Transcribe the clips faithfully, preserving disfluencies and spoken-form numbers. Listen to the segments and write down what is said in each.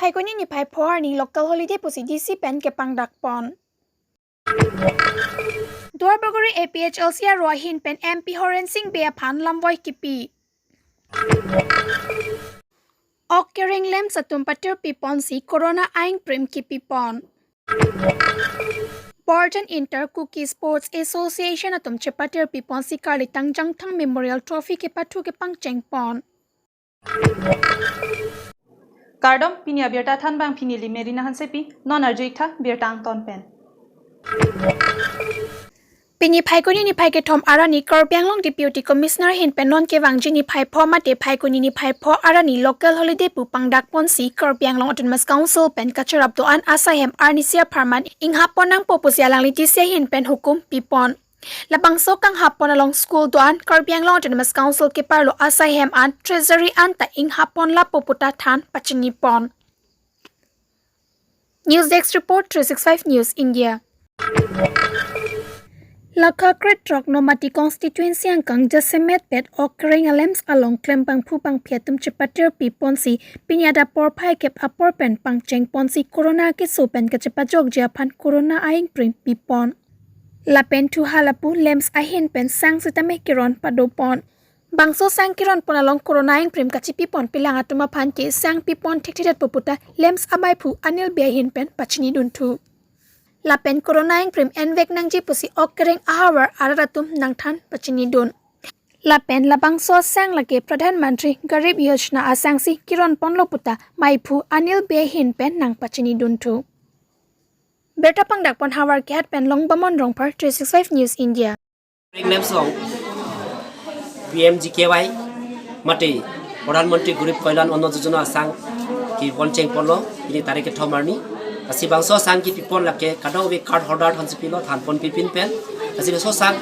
Phaikuni niphai pho arni local holiday pusi D C pen kepangdak pon. Duarbagori A P H L C aro ahin pen M P Horen Sing Bey aphan lamvoi kipi. Ok kereng lamps atum patirpi ponsi Corona aingprim kipi pon. Borjan Inter Kuki Sports Association atum chepatirpi ponsi Karli Tangjangthang Memorial Trophy kepathu kepangcheng pon. Kardom, pini abirta thanbang pini Limerina Hansepi, non arju-ik tha birta angton pen. Pini Phaikuni niphai kethom arni Karbi Anglong Deputy Commissioner ahin pen non kevangji niphai pho mate Phaikuni niphai pho arni local holiday pu pangdak ponsi Karbi Anglong Autonomous Council pen kacherap do-an asaihem arnisi apharman inghap pon nangpo pusi alangli D C ahin pen hukum pi pon. Labangso kanghap pon along school do-an Karbi Anglong Autonomous Council keparlo asaihem an treasury anta inghap pon lapu puta than pachini pon. News Desk Report, three six five News India. Lakha krethrok Nomati constituency angkang jasemet pet ok kereng a-lamps along klem pangphu pangphi atum chepatirpi ponsi pini adap porphai kep apor pen pangcheng ponsi Corona keso pen kachepajokji aphan Corona aingprim pi pon. Lapen thuha lapu lamps ahin pen sang sitame keron pado pon. Bangso sang keron pon along Corona aingprim kachipi ponpi lang atum aphan ke sang pi pon thekthedet pu puta lamps abaiphu Anil Bey ahin pen pachini dunthu. Lapen Corona aingprim envek nangji pusi ok kereng ahavar arat atum nangthan pachini dun. Lapen labangso asang lake Pradhan Mantri Garib Yojana asangsi keron ponlo puta maiphu Anil Bey ahin pen nangpachini dunthu. Birta pangdak pon Howraghat pen Longbamon Rongphar, three six five News India. Ring Lamps along P M G K Y mate Pradhan Mantri Garib Kalyan Anna Yojana asang kepon cheng ponlo, pini tarik kethom arni. Lasi bangso asang kipi pon lake kadokave card holder aphansi pilo, than ponpi pin pen. Lasi bangso asang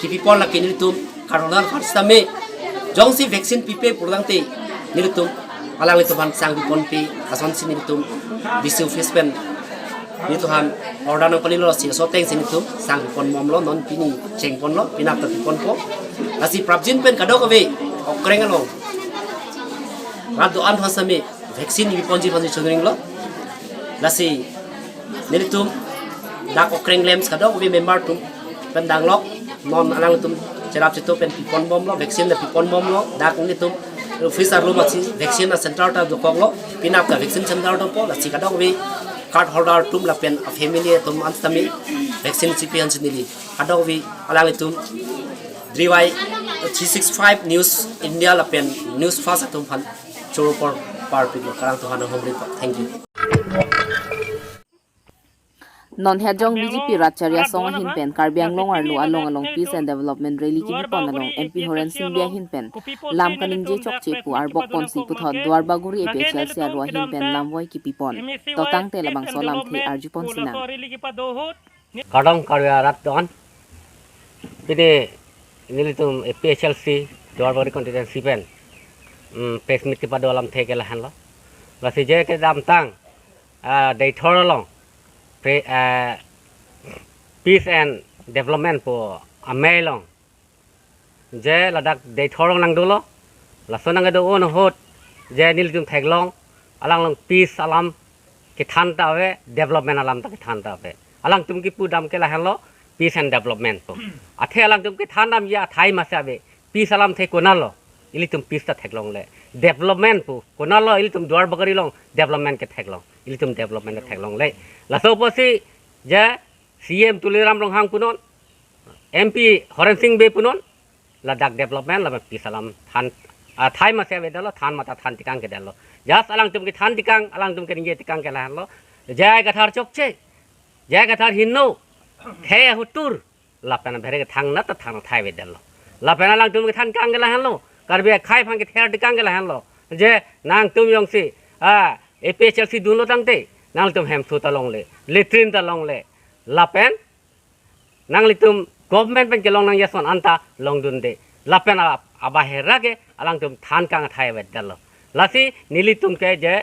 kipi pon lake nelitum card holder aphan sitame jongsi vaccine pipe pulangte nelitum alanglitum aphan sang pi ponpe asonsi nelitum D C office pen nelitum aphan order nangpalilo, si laso atengsi nelitum sang pi pon bomlo, non pini cheng ponlo, penap ta pi ponpo. Lasi prapjin pen kadokave ok kereng along rat do-an aphan sitame vaccine pi ponji aphansi choninglo. Lasi nelitum dak ok kereng lamps kadokave member atum pen danglok non alanglitum cherap cheto pen pi pon bomlo, vaccine ta pi pon bomlo. Dak nelitum office arlo masi vaccine a-center ta dokoklo, penap ta vaccine center dopo. Lasi kadokave card holder atum lapen a-family atum an sitame vaccine chipi aphansi neli kadokave alanglitum D Y three six five News India lapen News First atum aphan choro por parpiklo, karang tuhan hom report. Thank you. Non hajong B J P Ratchari Asong ahin pen Karbi Anglong arlo along along Peace and Development Rally kipi pon along M P Horen Sing Bey ahin pen lam kaningje chokche pu arbok ponsi puthot Duarbagori A P H L C aro ahin pen lamvoi kipi pon. To tangte labangso lamthe arju pon sinang. Kardom Karbi arat do-an. Pini nelitum A P H L C Duarbagori constituency pen, mm, press meet kepado alamthe ke lahenlo. Lasi je kedamtang, ah, Deithor along, pre-, ah, Peace and Development pu amei along je ladak Deithor along nangdolo, laso nangkedo-o ahut je nelitum theklong, alang along peace alam kethan ta ave, development alam ta kethan ta ave. Alangtum kipu dam ke lahenlo, peace and development pu. Athe alangtum kethan damji athai masi ave, peace alamthe konatlo, ilitum peace ta theklongle. Development pu konatlo, ilitum Duarbagori along development ketheklong, ilitum development ta theklongle. Laso apotsi je C M Tuliram Ronghang punon, M P Horen Sing Bey punon, ladak development lapen peace alam than, ah, athai masi avedetlo, than mate than tekang kedetlo. Just alangtum kethan tekang, alangtum keningje tekang ke lahenlo. Jai Kathar chokche, Jai Kathar hingno, the ahutur, lapen bhere kethang nat thang athai avedetlo. Lapen alangtum kethan tekang ke lahenlo, Karbi akhei aphan kether tekang ke lahenlo. Je nangtum jongsi, ah, A P H L C dunlo tangte, nangtum hemso ta longle, latrine ta longle. Lapen nanglitum government pen kelong nangji ason anta longdunde. Lapen a-, abahera ke alangtum than tekang athai avedetlo. Lasi nelitum ke je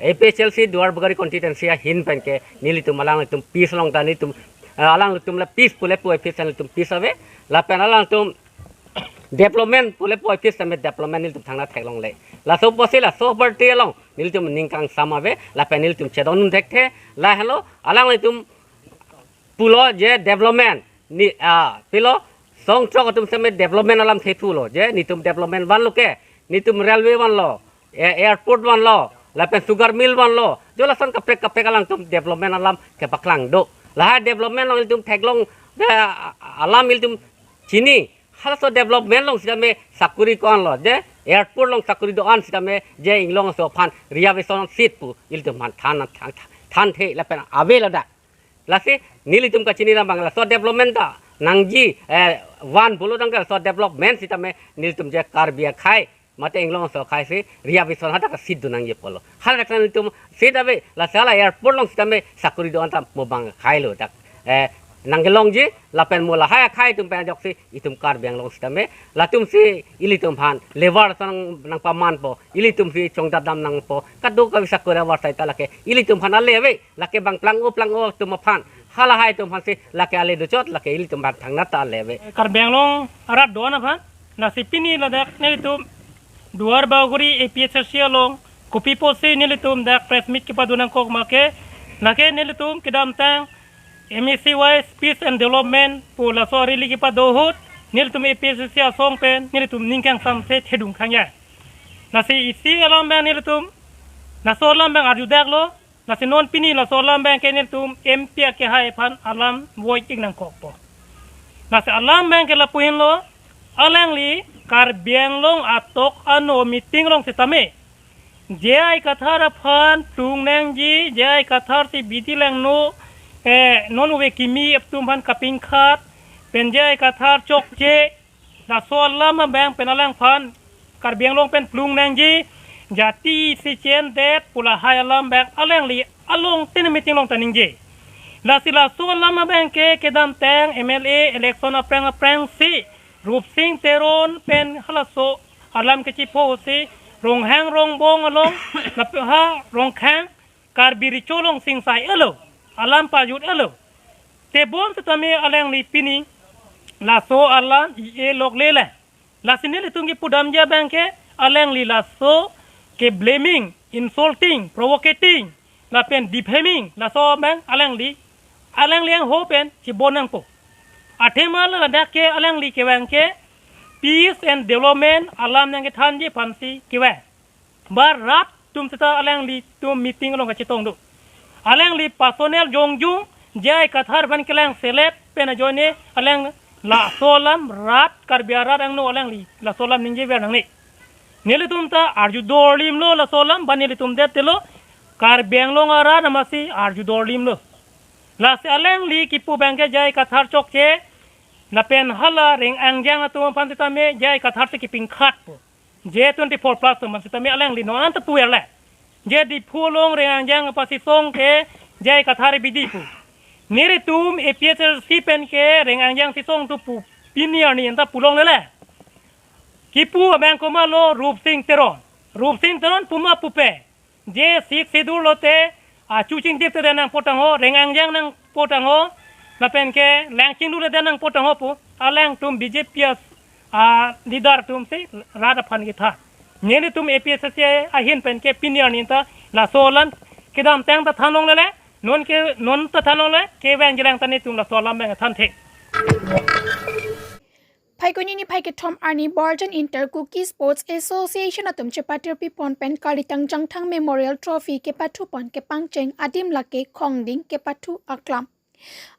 A P H L C Duarbagori constituency ahin pen ke nelitum alanglitum peace along ta nelitum, eh, alanglitum le peace pule pu office nelitum peace ave. Lapen alangtum development pule pu office tame development nelitum thangta theklongle. Laso apotsi laso party along nelitum ning kangsam ave, lapen nelitum chedondun thekthe. Lahelo alanglitum pulo je development ni, ah, pilo song throk atum sitame development alam thepulo je netum development vanlo ke, netum railway vanlo, eh, airport vanlo, lapen sugar mill vanlo, jo lason kaprek kaprek alangtum development alam kepaklang do. Lahai development along ilitum theklong, eh, alam ilitum chini, halaso development along sitame sakuri ko-anlo je, airport along sakuri do-an sitame je inglong aso aphan reservation seat pu ilitum aphan than, than, thanthe lapen ave ladak. Lasi nelitum kachini abang laso development ta nangji, eh, van pulo tangka laso development sitame nelitum je Karbi akhai mate inglong aso akhai si reservation hadak seat do nangji pulo. Haladak nelitum seat ave, lasi hala airport along sitame sakuri do-an ta mo abang akhai lo dak, eh, nangkelongji lapen mo lahai akhai atum pen ajoksi itum Karbi Anglong sitame latum si ilitum aphan lever sang nangpamanpo, ilitum si chongdat dam nangpo, kadokave sakuri avarsai ta lake ilitum aphan ale ave, lake bang plang-o plang-o atum aphan, halahai atum aphan si lake ale dochot, lake ilitum aphan thangnat ta ale ave. Karbi Anglong arat do-an aphan, lasi pini ladak nelitum Duar Bagori A P H L C along kopi pusi nelitum dak press meet kepado nangkok ma ke, lake nelitum kedamtang M A C Y Peace and Development pu laso arili kepado ahut nelitum A P H L C asong pen nelitum ning kangsam se thedung khangya. Lasi isi alam abang nelitum laso alam abang arjudaklo. Lasi non pini laso alam abang ke nelitum M P akehai aphan alam voi-ik nangkokpo. Lasi alam abang ke lapu henlo, alangli Karbi Anglong atok ano meeting along sitame J I Kathar aphan plung nangji, J I Kathar si bidi langno, eh, non ove kimi atum aphan kapingkhat, pen J I Kathar chokche, laso alam abang pen alangphan Karbi Anglong pen plung nangji, jati isi chendet pu lahai alam abang alangli along tin meeting along ta ningje. Lasi laso alam abang ke kedamtang M L A election aphrang aphrang si Rupsing Teron pen halaso alam kechipho si Ronghang Rongbong along lapen ha Rongkhang Karbi Recho along singsai elo, alam pajut elo. Tebon sitame alangli pini laso alam i-e lokle le. Lasi nelitum kepudamji abang ke alangli laso ke blaming, insulting, provocating, lapen defaming, laso abang alangli, alangli angho pen chibon nangpo. Athema ladak ke alangli kevang ke peace and development alam nangkethanji aphan si kevang. Ba rat atum seta alanglitum meeting along kachetong do. Alangli personal jongjung J I Kathar aphan kelang selep pen ajoine alang laso alam rat Karbi arat angno alangli laso alam ningjever nangne. Nelitum ta arju dorlimlo laso alam, ba nelitum det telo Karbi Anglong arat amatsi arju dorlimlo. Lasi alangli kipu abang ke J I Kathar chokche, lapen hala Reng Angjang atum aphan sitame J I Kathar si kepingkhatpo. J twenty-four plus atum aphan sitame alangli non anta puver le. Je Diphu along Reng Angjang apasisong ke J I Kathar bidi pu. Nelitum A P H L C pen ke Reng Angjang sisong tu pu pini arni anta pulongle le. Kipu abang komatlo Rupsing Teron. Rupsing Teron puma pupe. Je Sixth Schedule lote, ah, Chuchingtip te nangpo tangho, Reng Angjang nangpo tangho, lapen ke Langchinglu le nangpo tangho pu, alangtum B J P as, ah, leader atum si rat aphan kethan. Nelitum A P H L C ahin pen ke pini arni ta laso alam kedamtang ta thanlongle le, non ke, non ta thanlongle, kevang jilang ta netum laso alam abang thanthe. Phaikuni niphai kethom arni Borjan Inter Kuki Sports Association atum chepatirpi pon pen Karli Tangchangthang Memorial Trophy kepathu pon kepangcheng adim lake Khongding kepathu aklam.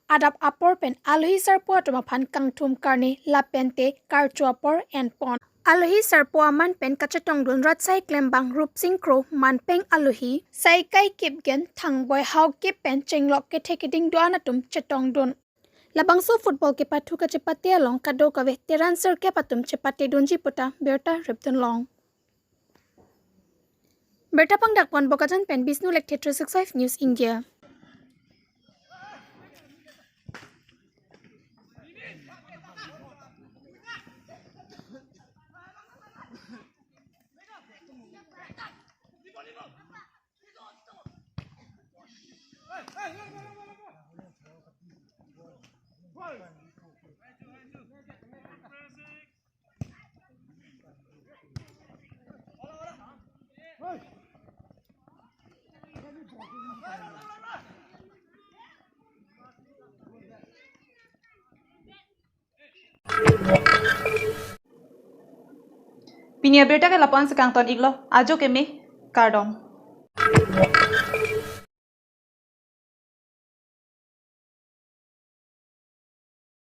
Adap apor pen alohi sarpo atum aphan kangthum karne lapente karcho apor en pon. Alohi sarpo aman pen kachetongdun rat sai klembang Rupsing Kro, manpeng alohi, Saikai Kipgen, Thangboi Haokip pen chenglok kethe keding do-an atum chetongdun. Labangso football kepathu kachepate along kadokave teran sirkep atum chepatedunji puta birta ripdunlong. Birta pangdak pon Bokajan pen Bishnu Lekthe, three six five News India. Pini abirta ke lapu-an si kangton iklo, ajo keme, kardom.